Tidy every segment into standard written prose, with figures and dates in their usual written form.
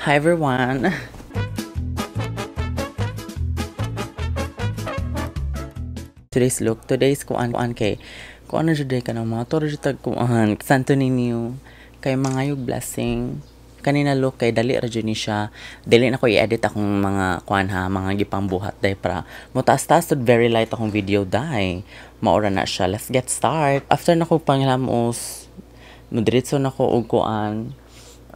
Hi everyone. Today's look, today's kuan kuan kay kuan na jud ka ng mga toro jud tag kuan Santo Niño kay mga yung blessing kanina look kay dali ra jud ni siya. Dili na ko i-edit akong mga kuan ha, mga gipangbuhat day para motaas-taas very light akong video day. Maora na siya. Let's get start. After na ko panghilamos, modiretso na ko og kuan.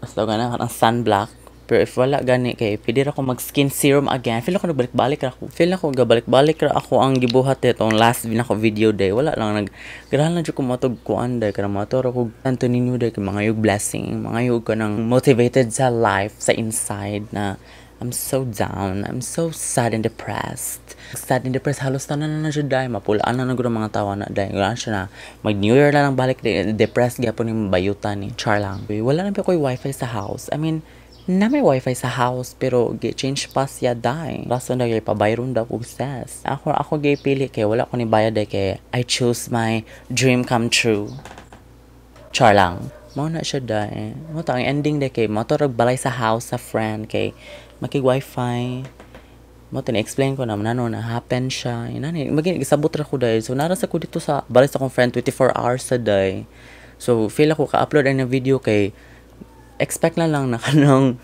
Hasta gana ang sunblock. Pero if wala gani kay pwede ra ko mag skin serum again. Feel ako nagbalik-balik ra ako. Feel ako gabalik-balik ra ako ang gibuhat itong last nako video day. Wala lang nag grahan lang jud ko matug kuan day kanang motor ko Santo Niño day kay mga yug blessing, mga yug kanang motivated sa life sa inside na I'm so down. I'm so sad and depressed. Sad and depressed. Halos tanan na na jud day. Mapulaan na na gud ang mga tawa na day. Wala siya na. Mag New Year na lang balik day. Depressed gyapon yung bayutan ni. Char lang. Wala na ba ko'y wifi sa house. I mean, na may wifi sa house pero gi-change pa siya day. Rason na kay pabayron daw kog ses. Ako gay pili kay wala ko ni bayad day kay I choose my dream come true. Char lang. Mao na siya day. Mao to ang ending day kay mo to balay sa house sa friend kay makig wifi. Mo to explain ko na nano na happen siya. Inani maging gisabot ra ko day. So nara sa ko dito sa balay sa akong friend 24 hours a day. So feel ako ka-upload ang video kay expect na lang na kanang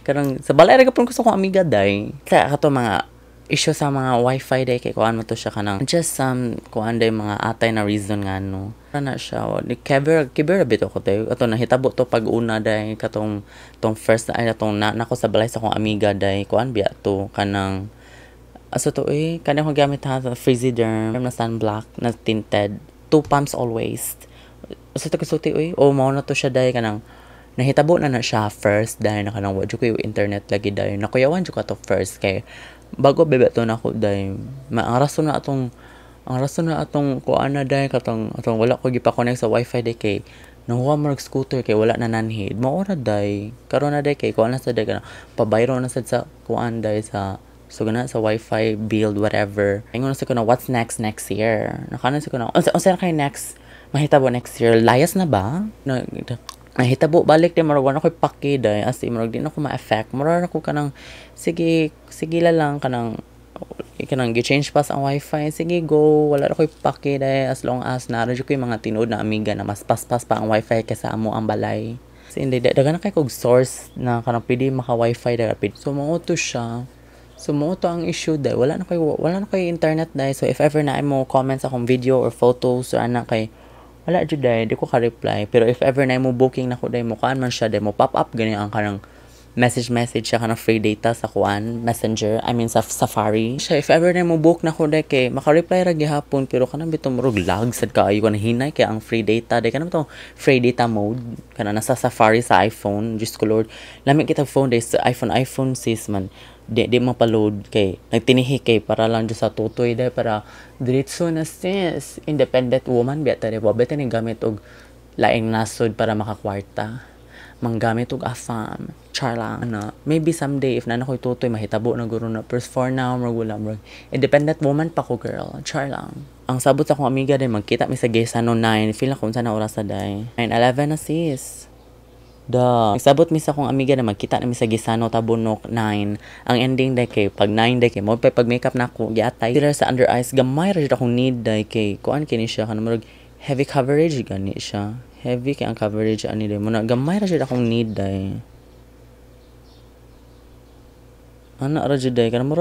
kanang sa balay ra gapon ko sa akong amiga day. Kaya kato mga issue sa mga wifi day kay kuan mo to siya kanang just some kuan day mga atay na reason nga no. Na siya ni keber keber bit ako day. Ato nahitabo to pag una day katong tong first ay atong na nako sa balay sa akong amiga day kuan biya to kanang aso to eh kanang akong gamit ha sa Frigiderm na sunblock na tinted, 2 pumps always. Asa to kasulti oy o mao na to siya day kanang nahitabo na na siya first dahil na kanang wa jud ko yung internet lagi dahil nakuyawan jud ko to first kay bago bebe to nako dahil ang rason na atong ang rason na atong kuan na dahil katong atong wala ko gipa-connect sa wifi day kay nahuwa mo scooter kay wala na nanhid mao ra day karon na day kay kuan na sa day kana pabayro na sad sa kuan day sa so gana sa wifi build whatever. Ingon na sa ko na what's next next year nakana sa ko na unsa unsa na kay next mahitabo next year layas na ba na, nahitabo balik di marag wala ko'y paki day as in marag di na ko ma-affect murag ako kanang sige sige la lang kanang kanang gi-change pass ang wifi sige go wala ra ko'y paki day as long as naa ra jud ko'y mga tinuod na amiga na mas paspas pa ang wifi kaysa amo ang balay. So hindi daghan na kay kog source na kanang pwede maka wifi day so mao to siya. So mao to ang issue day wala na koy internet day. So if ever na mo comments akong video or photos or ana kay wala jud day, di ko ka-reply. Pero if ever na mo booking nako day mo kuan man siya day mo pop up gani ang kanang message message siya kanang free data sa kuan messenger, I mean sa Safari. Siya if ever na mo book nako day kay maka-reply ra gihapon pero kanang bitong murag lag sad kaayo kanang hinay kay ang free data day kanang bitong free data mode kana nasa Safari sa iPhone. Diyos ko Lord, lami kita phone day sa iPhone iPhone sis man di mapaload kay nagtinihi kay para lang jud sa tutoy day para diretso na sis independent woman biya ta wa beta ni gamit og laing nasod para makakwarta manggamit og afam char lang na maybe someday if na ako'y tutoy mahitabo na guro na pero for now murag wala murag independent woman pa ko girl char lang. Ang sabot sa akong amiga day magkita mi sa Gaisano 9 feel na kung unsa na oras na day 9:11 na sis. Da. Nagsabot mi sa akong amiga na magkita na mi sa Gisano Tabunok 9. Ang ending day kay pag 9 day kay mo pa pag makeup na ako giatay. Sila sa under eyes gamay ra jud akong need day kay kuan kini siya kanang murag heavy coverage gani siya. Heavy kay ang coverage ani day mo na gamay ra jud akong need day. Ana ra jud day kanang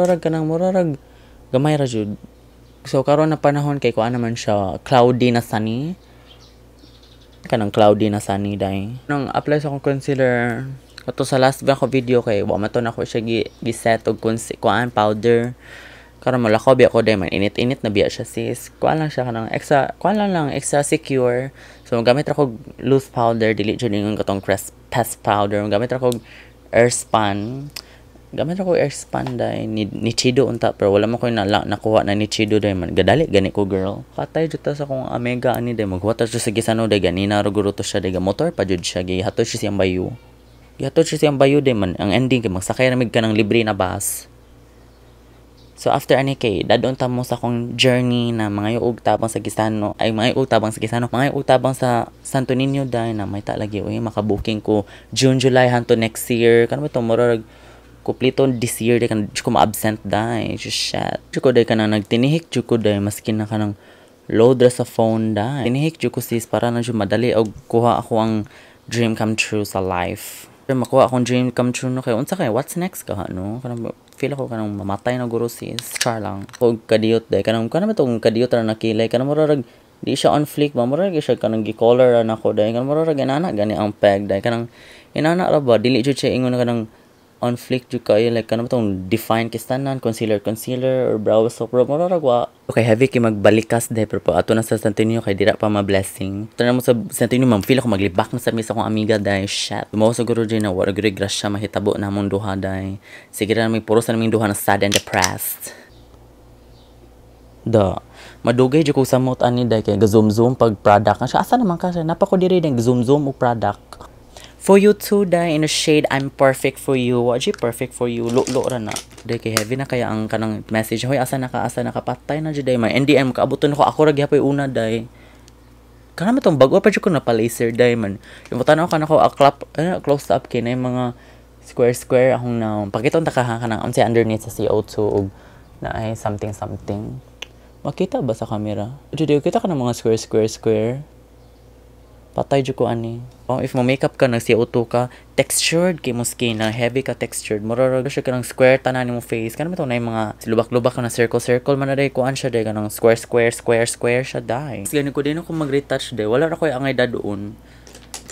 murag gamay ra jud. So karon na panahon kay kuan naman siya cloudy na sunny. Kanang cloudy na sunny day. Nang apply sa akong concealer ato sa last ba ko video kay wa man to nako siya gi-set og kuan powder. Karon malakaw biya ko day man init-init na biya siya sis. Kuan lang siya kanang extra kuan lang lang extra secure. So gamit ra kog loose powder dili jud ingon katong press press powder. Gamit ra kog Airspun. Gamit ra kog Airspun day ni Nichido unta pero wala man koy na, nakuha na Nichido day man gadali gani ko girl. Patay jud ta sa akong amiga ani day maghuwat ta sa Gisano day ganina ra guro to siya day motor pa jud siya gihatod siya siyang bayo. Gihatod siya siyang bayo day man ang ending kay magsakay ra mig kanang libre na bus. So after ani kay dadon ta mo sa akong journey na mga og tabang sa Gisano, ay, mga og tabang sa Gisano, mga og tabang sa Santo Niño dai na may ta lagi uy makabuking ko June, July hanto next year. Kanang ba murag kumpleto this year di kan ko ma-absent dai. Just shit. Jud ko dai kanang nagtinihik jud ko dai maskin na kanang load ra sa phone dai. Tinihik jud ko, sis, para na jud madali og kuha ako ang dream come true sa life. Pero makuha akong dream come true, no, kay unsa kay what's next ka, no? Kanang feel ako kanang mamatay na guro, sis. Char lang. Og kadiyot dai kanang kanang itong kadiyot ra nakilay, kanang murag di siya on fleek ba, murag siya kanang gi-color ra nako dai, kanang murag inana gani ang peg dai, kanang inana ra ba, dili jud siya ingon na kanang on fleek jud kayo, like kanang tong define kistanan concealer concealer or brow soap, bro, murag wa. Okay, heavy kay magbalikas dai, pero pa ato na sa Santo Niño kay dira pa ma-blessing. Tara mo sa Santo Niño, ma'am, feel ako maglibak na sa misa akong amiga dai. Shit. Mao siguro dyan na wala gud grasya mahitabo na among duha dai. Sige ra, may puro sa naming duha na sad and depressed. Da. Madugay jud ko samot ani dai kay ga-zoom zoom pag product. Siya asa naman ka siya? Napa ko diri dai zoom zoom og product. For you too, dai, in a shade I'm perfect for you. Wa jud perfect for you. Lo ra na. Dai kay heavy na kaya ang kanang message. Hoy, asa na ka? Asa na ka? Patay na jud dai. May NDM kaabuton ko ako ra gyapon una dai. Kana man tong bago pa jud ko na pa-laser dai man. Yung tanaw ka nako a clap eh, close up kay na yung mga square square akong na pakita ta ka kanang unsay underneath sa CO2 ug na ay something something. Makita ba sa camera? Jud kita ka ng mga square square square. Patay jud ko ani. Oh, if mo makeup ka, nag CO2 ka, textured kay mo skin na heavy ka textured. Mura ra siya kanang square tanan nimo face. Kanang to na yung mga lubak-lubak ka na circle circle man na day kuan siya day kanang square square square square siya day. Gani ko din ako mag-retouch day. Wala ra ko angay doon.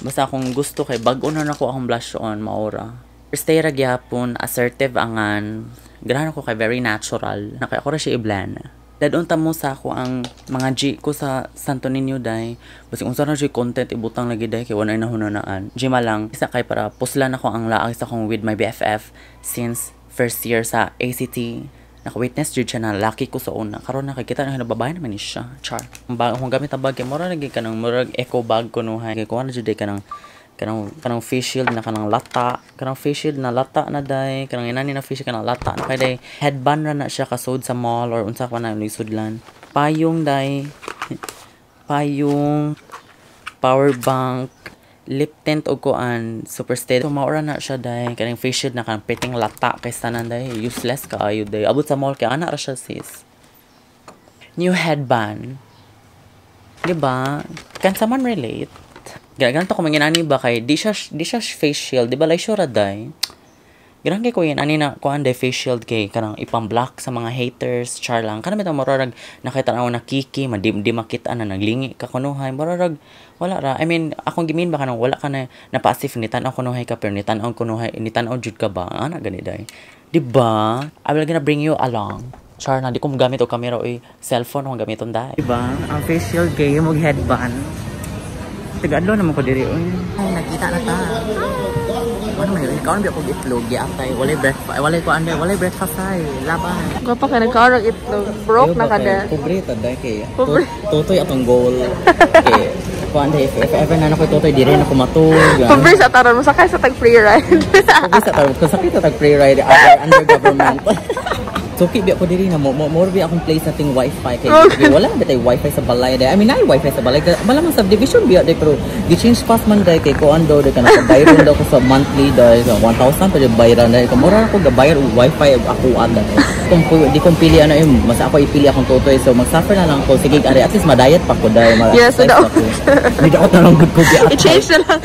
Basta akong gusto kay bag-o na nako akong blush on maora. Stay ra gyapon, assertive angan. Ganahan ako kay very natural. Na kay ako ra siya i-blend. Dadon ta mo sa ako ang mga G ko sa Santo Niño day. Basta unsa na siya content ibutang lagi day kay wala na hununaan. G lang isa kay para puslan ako ang laag sa akong with my BFF since first year sa ACT. Naka-witness jud siya na lucky ko sa una. Karon nakikita na babae naman ni siya. Char. Ang bag akong gamit ang bag kay mura lagi kanang murag eco bag ko no hay. Kay kuha na jud day kanang kanang kanang face shield na kanang lata, kanang face shield na lata na day, kanang inani na face shield kanang lata na kay day, headband ra na siya kasud sa mall or unsa pa na sudlan, payong day, payong, power bank, lip tint og kuan, super stay. So maura na siya day, kanang face shield na kanang piting lata kay tanan day, useless kaayo day, abot sa mall kay ana ra siya, sis. New headband, di ba? Can someone relate? Ganito ko manginani ba kay di siya face shield, di ba like sure day. Ganahan kay ko yan ani na kuan day face shield kay kanang ipang-block sa mga haters, char lang. Kanang bitaw murag nakita na nakiki, ma di, di makita na naglingi ka kunuhay, murag wala ra. I mean, akong gimin ba kanang wala ka na na-passive ni tan-aw kunuhay ka pero ni tan-aw kunuhay ni tan-aw jud ka ba? Ana gani day. Di ba? I will gonna bring you along. Char na, di ko gamit og camera oy, cellphone akong gamiton dai. Di ba? Ang face shield kay mo headband. Tagadlo naman ko diri oy. Ay, nakita na ta. Wala may ikaw na ako itlog giatay. Walay breakfast, walay ko ande, walay breakfast ay. Laban. Gwapa ka nagkaon itlog. Broke na ka na. Pobre ta dai kay. Pobre. Tutoy atong goal. Kay kuan dai if ever na nako tutoy diri na ko matug. Pobre sa taron mo sakay sa tag free ride. Pobre sa taron kung sakit tag free ride under government. Suki biya ko diri na mo biya akong place nating wifi kay okay. Wala ba tay wifi sa balay dai. I mean, naay wifi sa balay. Wala man subdivision biya dai pero gi-change fast man dai kay kuan daw dai kana bayron daw ko sa monthly dai sa 1,000 pa jud bayran dai. Kung mura ako gabayar og wifi ako ada. Kung di kong pili ano yung mas ako ipili akong tutoy, so mag-suffer na lang ko sige ari at least madayet pa ko dai. Yes, so daw. Hindi ako tanong good ko biya. I-change na lang.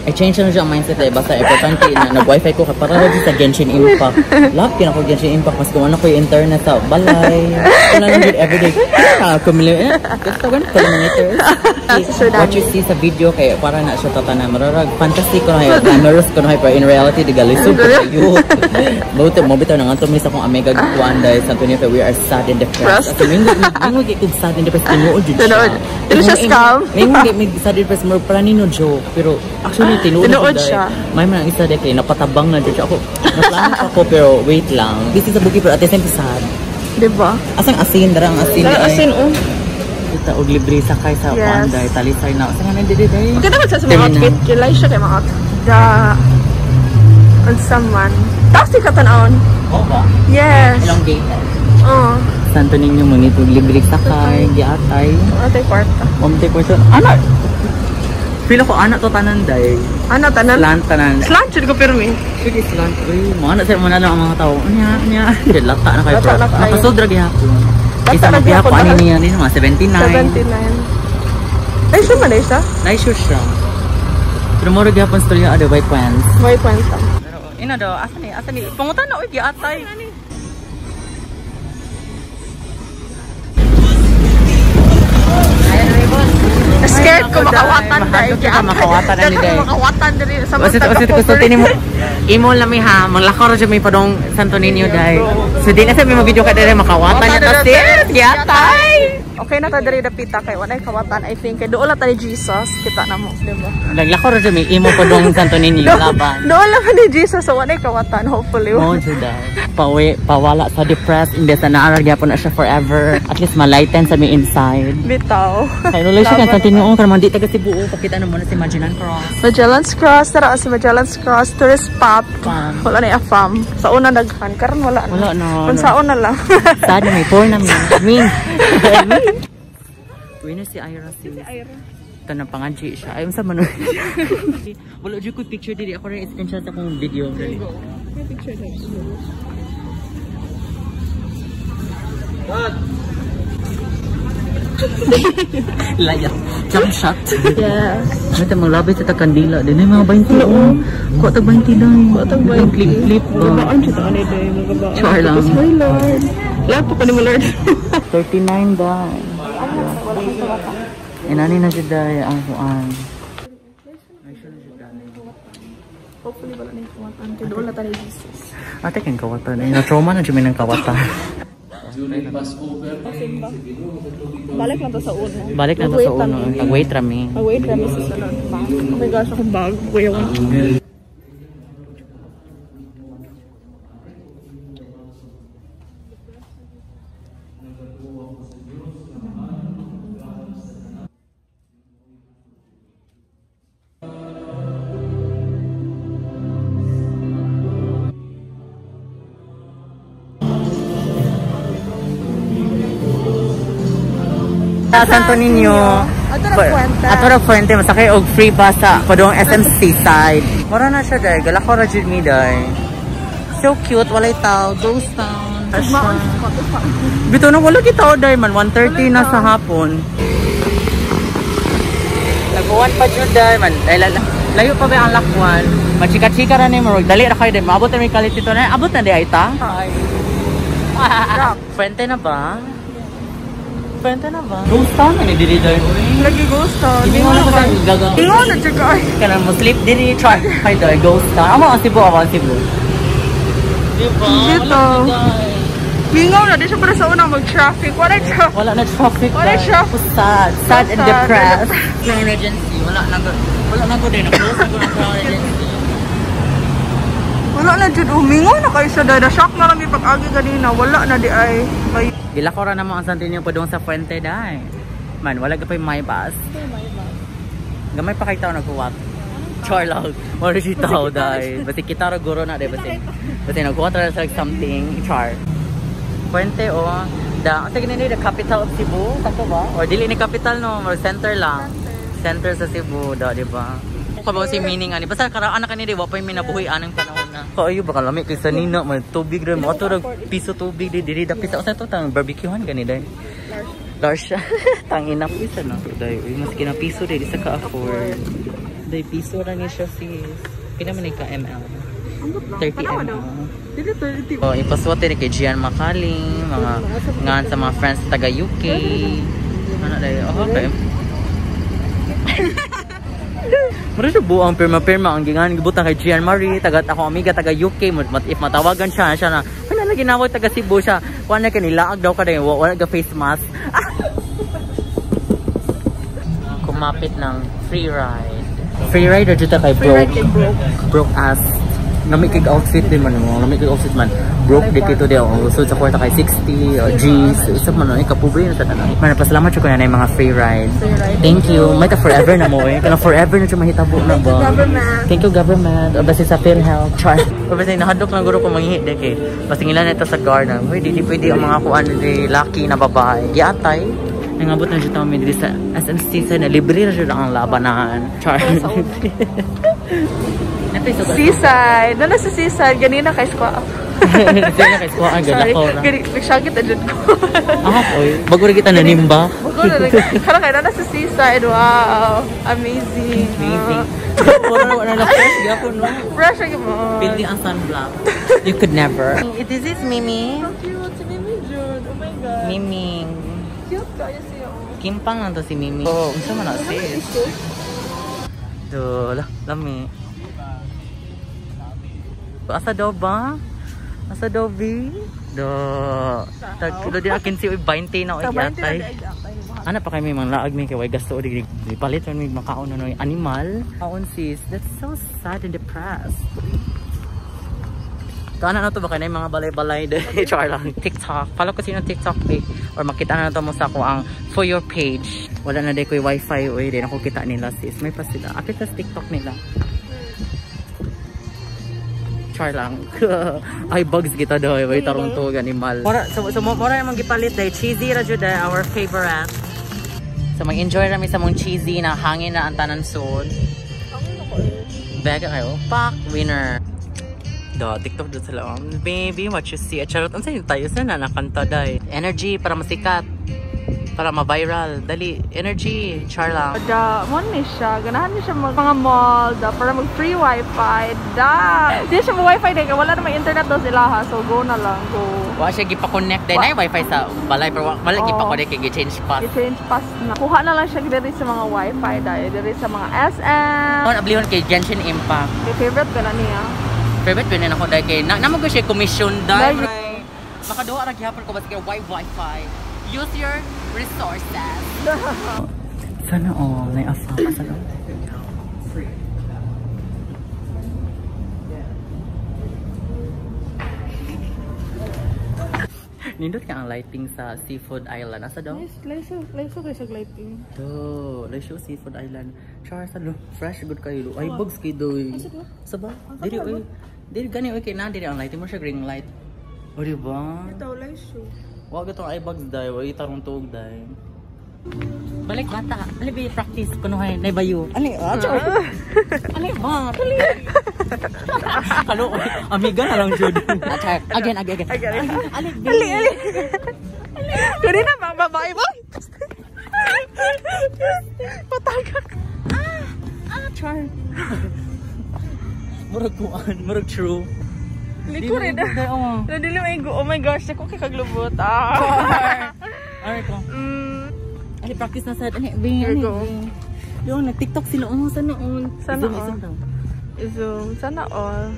I-change na lang siya ang mindset eh. Basta importante na nag-wifi ko para ra sa Genshin Impact. Love kina ko Genshin Impact mas kung ano ko yung internet sa balay. Kung ano jud everyday. Ah, kumili eh. Gusto ko kilometers. What you see sa video kay para na siya tatanan mararag fantasy ko na glamorous ko na pero in reality di galisod ko kayo. Mo mo bitaw nang anto mi sa akong amiga kuan dai sa Antonio we are sad and depressed. As in, mingo kay kog sad and depressed, tinuod jud siya. Tinuod siya scam. Mingo kay mig sad and depressed more para nino joke pero actually tinuod siya. May man ang isa dai kay napatabang na jud siya ako. Naplano pa ko pero wait lang. This is a bookie pero at the same time sad. Diba? Asang asin dara ang asin. Dara asin oh. Kita og libre sakay sa yes. Kuan dai talisay na. Asa nga nandito dai. Maganda man sa mga outfit. Kilay siya kay mga outfit. Da unsa man. Taas di ka tan-awon. Oo ba? Yes. Elongated. Oo. Santo Niño mo nito libre sakay, giatay. Wala tayo kwarta. Wamte ko siya. Ana. Feel ko ana to tanan day. Ano, tanan? Slant tanan. Slant, jud ko pirmi. Sige slant. Uy, mo ana sa mo na lang ang mga tao. Unya, unya. Lata na kayo Lata bro. na kayo. Nakasod ra gihapon. Lata Isa na magihapon gihapon, ani baka- niya ni mga 79. 79. Ay, siya man siya. Nice shoes siya. Pero mo ra gihapon storya ada white pants. May kwenta. Pero ina daw, asa ni? Asa ni? Pangutan na oy giatay. Scared ko makawatan Ay, dahil. mahadlok ka makawatan ani Dahil day. makawatan diri sa Basit basit ko sulti nimo. Imo lami ha, manglakaw ra jud mi padong Santo Niño day. So di na sa mi video ka dire makawatan niya ta sis, giatay. Okay na ta diri dapita kay walay kawatan I think kay dool ta ni Jesus kita na mo, di ba? Naglakaw ra jud mi imo padong Santo Niño laban. Dool lang ni Jesus so walay kawatan hopefully. Oh, juday. Pawi, pawala sa depressed, imbes na naaral gyapon na siya forever. At least malighten sa mi inside. Bitaw. Kay wala siya kan Santo Niño karon di taga Cebu pakita na muna si Magellan Cross. Magellan's Cross, tara sa Magellan's Cross, tourist spot. Fam. Wala na fam. Sa una daghan, karon wala na. Wala na. Kung sa una lang. Sad na may poor na mi. Min. Uy na si Ira sis. Ito na pangadji siya. Ayun sa man. Wala jud ko picture diri ako rin screenshot akong video. Layat. Jump shot. Yes. May tamang labi sa tag kandila. Din ay mga 20 oh. Kuha tag 20 dai. Kuha tag 20. Clip clip ba. Magabaan siya ani day, magabaan. Char lang. Tapos, my Lord. Lahat po ko ni mo Lord. 39 dai. Inani na jud dai ang kuan. Hopefully wala na yung kawatan. Kaya doon na tayo ni Jesus. Ate kang kawatan. Ay, na-trauma na jud mi ng kawatan. Balik lang to sa uno. Balik na to sa uno. Nag-wait ra mi. Mag-wait rami sa sunod pa. Oh my gosh, akong bag. Kuya ko. Santo Niño. Ato ra Fuente. Ato ra Fuente masakay og free bus sa padung SM Seaside. Mura na siya day, galakaw ra jud mi day. So cute, walay tao, ghost town. Bitaw na wala kita day man, 1:30 na sa hapon. Laguan pa jud day man. Ay, layo pa ba ang lakwan? Machika-chika ra ni mo, dali ra kayo day. Maabot na mi kalit dito na. Abot na di ay ta. Fuente na ba? Fuente na ba? Ghost town na ni diri day. Lagi ghost town. Hindi mo na ko sa gaga. Ingon na jud ay. Kanang mo sleep diri char. Kay day ghost town. Amo ang Cebu, amo ang Cebu. Diba? Dito. Mingaw na di siya para sa una mag-traffic. Wala traffic. Wala na traffic. Wala guys. traffic. Sad. Sad and Sad and depressed. Crown Regency. Wala na ko din. Na-close na ko ng Crown Regency. Wala na jud umingaw na kayo siya dahil na-shock na lang yung pag-agi ganina. Wala na di ay. May Gilako ra namo ang Santo Niño padung sa Fuente dai. Man, wala ka pa yung my bus. Gamay pa kay tao naghuwat. Char lang. Wala si tao dai. Basi kita ra guro na dai basi. Basi naghuwat ra sa something. Char. Fuente oh. Da, ang sige the capital of Cebu, sakto ba? Or dili ni capital no, or center lang. Center sa Cebu, da, di ba? Kung ba si meaning ani basta karaan na kani di wa pa yung minabuhi anang panahon na. Kaayo baka lami kay sa nina man tubig ra mo ato piso tubig di diri dapit sa to tang barbecuehan gani dai. Larsha. Tangina piso na to dai. Uy mas kina piso dai di sa ka afford. Dai piso ra ni siya sis. Pila man ni ka ml? 30 ml. Dili 30. Oh, ipaswate ni kay Gian Makaling, mga ngan sa mga friends taga UK. Ano dai? Oh, okay. Mura siya buang pirma-pirma ang gingan gibutang kay Gian Marie, taga ako amiga taga UK, if matawagan siya, siya na, wala na ginawag taga Cebu siya. Kuan na kanilaag daw ka dai, wala ga face mask. Kumapit ng free ride. Free ride or jud ta kay Free ride broke? kay broke. Broke ass. Nami kig outfit din man mo. Nami kig outfit man. Broke di kito di ako. So sa kwarta kay 60 or G's. Isa man ay kapobre na sa tanan. Man pasalamat jud ko na mga free ride. Free ride. Thank you. May ta forever na mo eh. Kana forever na jud mahitabo na ba. Government. Thank you, government. O basta sa PhilHealth. Char. O basta nahadlok lang guro ko manghihi di kay. Pasingilan na ito sa garden. Hoy, di pwede ang mga kuan di lucky na babae. Giatay. Nangabot na jud kami diri sa SM Season na libre ra jud ang labanan. Char. Seaside. Doon na sa seaside. Ganina kay squat. Sige kay squat ang ganda Sorry. ko. Na. Gani, nagsagit na dyan ko. Ah, oy. Bago rin kita nanimba. Bago na rin. Karang kay na sa seaside. Wow. Amazing. Amazing. Wala wala na fresh gyapon no. Fresh ang mo. Pili ang sunblock. You could never. This is Mimi. So cute. Si Mimi June. Oh my God. Mimi. Cute kayo siya. Oh. Kimpang lang to si Mimi. Oh, unsa man na sis? Do, lami. Asa daw ba? Asa daw, B? Do. Tag do di akin si 20 na oy yatay. Ana pa kay may mga laag mi kay way gasto di palit man mi makaon na animal. Kaon sis, that's so sad and depressed. To ana na to ba kay mga balay-balay de char lang. TikTok. Follow ko sino TikTok eh. Or makita na to mo sa ako ang for your page. Wala na day koy wifi oy, di na ko kita nila sis. May pa sila. Apit sa TikTok nila. Char lang. Ay, bugs kita daw. Way tarong to animal. Mora, so mora yung gipalit day. Cheesy ra jud our favorite. So mag-enjoy rami sa mong cheesy na hangin na ang tanan soon. Bega kayo. Pak winner. Do, TikTok do sila. Baby, what you see? Charot, ang sa'yo tayo sa nakanta day. Energy para masikat. Para ma-viral. Dali, energy. Char lang. Da, mo ni siya. Ganahan ni siya mga mall, da, para mag free wifi. Da. Di siya mag wifi dahil wala na may internet daw sila ha. So go na lang, go. Wa siya gipa-connect dahil na wifi sa balay pero wala gipa-connect kay gi-change pass. Gi-change pass na. Kuha na lang siya diri sa mga wifi dahil diri sa mga SM. Mon ablihon kay Genshin Impact. Kay favorite ka na niya. Favorite ko na ako dahil kay na mo siya commission dahil. Makaduha ra gihapon ko basta kay wifi. Use your resources. Sana all may afa sa loob. Nindot ka ang lighting sa Seafood Island. Asa daw? Layso kayo sa lighting. Do, layso Seafood Island. Char sa lo, fresh good kayo. Ay bugs kay doy. Sa ba? Diri oy. Diri gani oy kay na diri ang lighting mo siya green light. O di ba? Ito layso. Wag itong eye bags day, wag itarong tuog day. Balik bata, ali ba practice kuno hay nay bayo. Ali, ali ba? Dali. Kalo, amiga na lang jud. Again, again, again. Ali, ali, ali. Kuni na bang babae ba? Patagak. Ah, char. Murag kuan, murag true. Liko rin. Nadili mo yung, oh my gosh, ako kay kaglubot. Ah. Alright ko. Ali, practice na sa, ali, Here go. Yung, nag-TikTok sila, oh, sana all. Sana all. Zoom, sana all.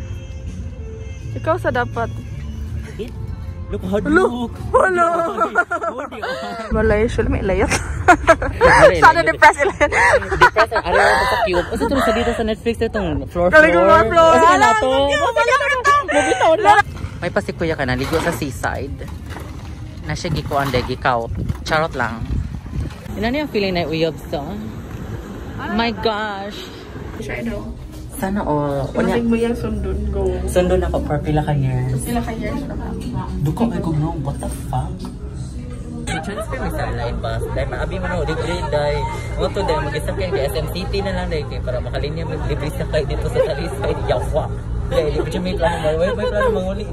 Ikaw sa dapat. Look, look. Hello. Malaysia, may layot. Sana depressed ilan. Depressed, araw ako sa cube. Asa ito sa dito sa Netflix itong floor floor. Floor. Asa na to? Mabitaw na. May pasikuya ka na, ligo sa seaside. Na siya gikuan de, gikaw. Charot lang. Ina niya feeling na uyab sa. My gosh. Sana all. Unya mo yung sundon go. Sundon ako for pila ka years. Pila ka years na. Duko ay kog no, what the fuck? Transfer mi sa line bus. Dahil maabi mo na libre dahil. Mo to dahil mag-isakyan kay SM City na lang dahil kay para makalinya mag libre sakay dito sa Talisay. Yawa. Dahil libre siya may plano may plano manguli.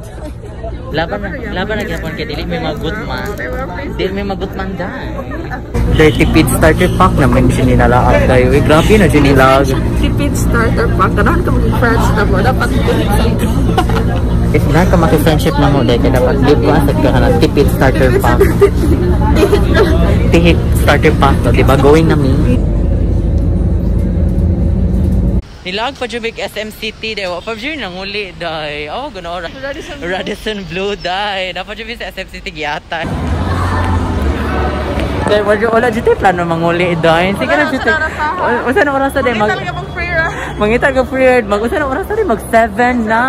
Laban na gyapon kay dili may magutman. Dili may magutman dai. Dahil tipid starter pack naman siya nilalaag dahil. Uy, grabe na siya nilag. Tipid starter pack. Kanahan ka maging friends na mo. Dapat If na ka maki-friendship na mo dahil dapat libre asad ka na tipid starter pack. Tihik starter pack to, diba? Going na mi. Nilaag pa jud SM City dai, wa pa jud nanguli dai. Oh, gano Radisson Blue dai. Dapat jud sa SM City giyata. Dai, wala jud plano manguli dai. Sige na jud. Usa na oras dai mag talaga mag free ra. Mangita ka free ride. Mag-usa na oras na rin, mag 7 na.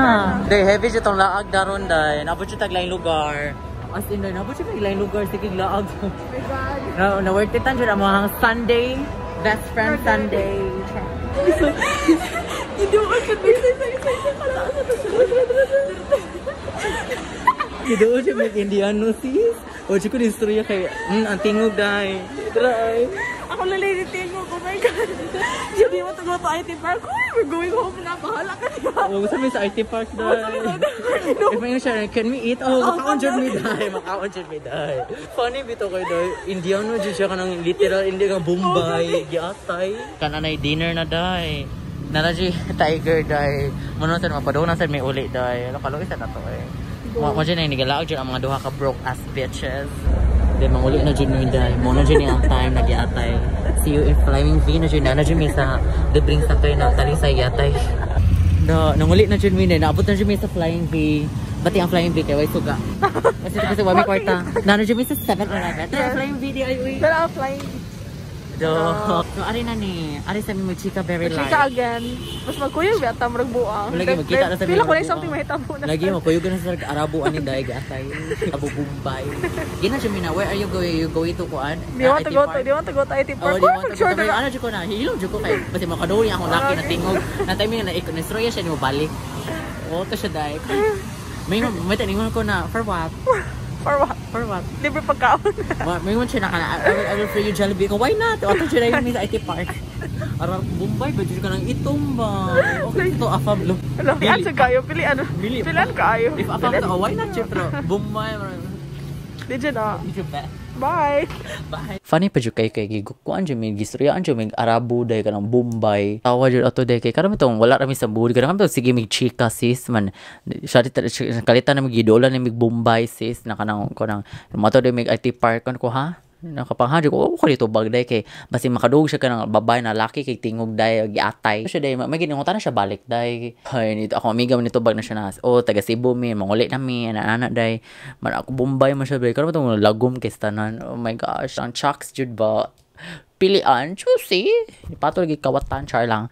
Day, heavy siya tong laag daron, day. Nabot siya taglaing lugar. As in, day, nabot siya taglaing lugar. Sige, laag. Oh my God. Na, na worth it jud ang mga Sunday. Best friend Sunday. Hindi mo kasi isa isa isa isa ka. Gidoon siya mag Indiano, sis. O siya ko istorya kay ang tingog, day. Try. Ako lalady tingog. Oh my God. Do you want to go to IT Park? Uy, we're going home na. Bahala ka niya. Oh, gusto mi sa IT Park, day. If may siya, "Can we eat?" Oh, makaon jud mi, day. Makaon jud mi, day. Funny bitaw kay day. Indiano jud siya kanang literal hindi nga Bombay, giatay. Kananay dinner na, day. Nara jud tiger, day. Muno sad mapadung na sad may uli, day. Ano kaluoy sa nato eh. Mo jud na nigalaog jud ang mga duha ka broke ass bitches. Then manguli na jud mi, day. Mo na jud ni ang time nagiatay. See you in Flying V na jud na jud mi sa libreng sakay na talisay yatay. No, nanguli na jud mi na naabot na jud mi sa Flying V. Bati ang Flying V kay way suga. Kasi wa may kwarta. Nano jud mi sa 7-Eleven. Tara, Flying V di ay uy. Pero ang flying Do. So ari na ni, ari sa mi magchika very light. Chika again. Mas magkuyog yata murag buang. Lagi magkita na sa Pila ko mga na something mahitabo na. Lagi mo kuyog na sa Arabo ani dai gatay. Abu Bombay. Gina jud mi na, "Where are you going? You going to kuan?" Do you want to go to, do you want to go to IT Oh, Park? do you want to go Sure to na. Ano jud ko na, hilom jud ko kay basi makaduli akong laki na tingog. Na time na ikon istorya siya ni mo balik. Oh, to siya dai. May taningon ko na, "For what?" For what? For what? Libre pagkaon. May man siya na kana, I will free you Jollibee ko. Why not? Ato siya na sa IT Park. Ara Bombay ba jud ka nang itom ba? Okay to afam lo. Alam, pilian sa kayo. Pilian. Dili. Pilian kayo. If afam to, oh, why not siya pero Bombay. Di dyan na. Medyo ba? Bye. Bye. Funny pa jud kay gigukuan jud mi gistoryaan jud mig Arabo day kanang Bombay. Tawa jud ato day kay karon itong wala ra mi sa mood. Karon kami sige mig chika sis man. Siya kalitan na mig gidola ni mig Bombay sis na kanang kanang mato day mig IT Park kan ko ha. Nakapangha ko, oh, ko dito bag day kay basi makadugog siya kanang babae na laki kay tingog day giatay. Siya day may giningutan na siya balik day. Hay nito ako amiga man nito bag na siya na. Oh, taga Cebu mi manguli na mi ana ana day. Man ako Bombay man siya day. Karon itong lagom kay tanan. Oh my gosh, ang chucks jud ba. Pilian, choosy. Pato lagi kawatan char lang.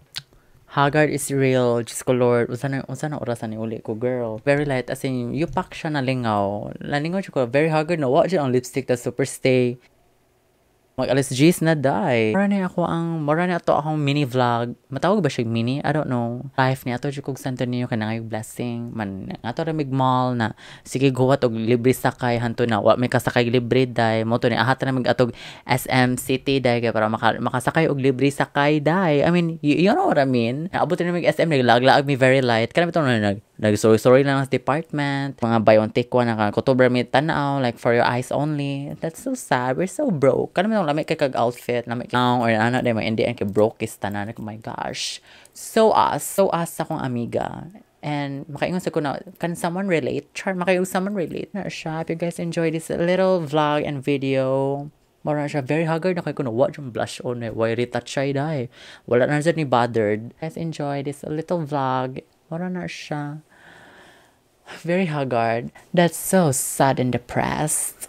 Haggard is real. Diyos ko Lord. Unsa na orasan ni uli ko, girl? Very light. As in, yupak siya na lingaw. Lalingaw siya ko. Very haggard na. Wa siya ang lipstick na super stay. Mag alas G's na die. Mura ni ato akong mini vlog. Matawag ba siya mini? I don't know. Life ni ato jud kog Santo Niño kay nangayog blessing. Man ato ra mig mall na sige guwat og libre sakay hanto na wa may kasakay libre day. Mo to ni ahat ra mig atog SM City day kay para makasakay og libre sakay day. I mean, you know what I mean? Naabot na mig SM, naglaag-laag mi very light. Kana bitaw na nag sorry sorry lang sa department. Mga buy one take one na kutob ra mi tan-aw like for your eyes only. That's so sad. We're so broke. Kana bitaw lami kay kag outfit, lami kay or ano day mga Indian kay broke is tanan. Oh my gosh. So us akong amiga. And makaingon sa ko na, can someone relate? Char, makaingon someone relate na siya. If you guys enjoy this little vlog and video, mara siya, very haggard na kay ko na, what yung blush on eh, why retouch siya day? Wala na siya ni bothered. Guys, enjoy this little vlog. Mara na siya. Very haggard. That's so sad and depressed.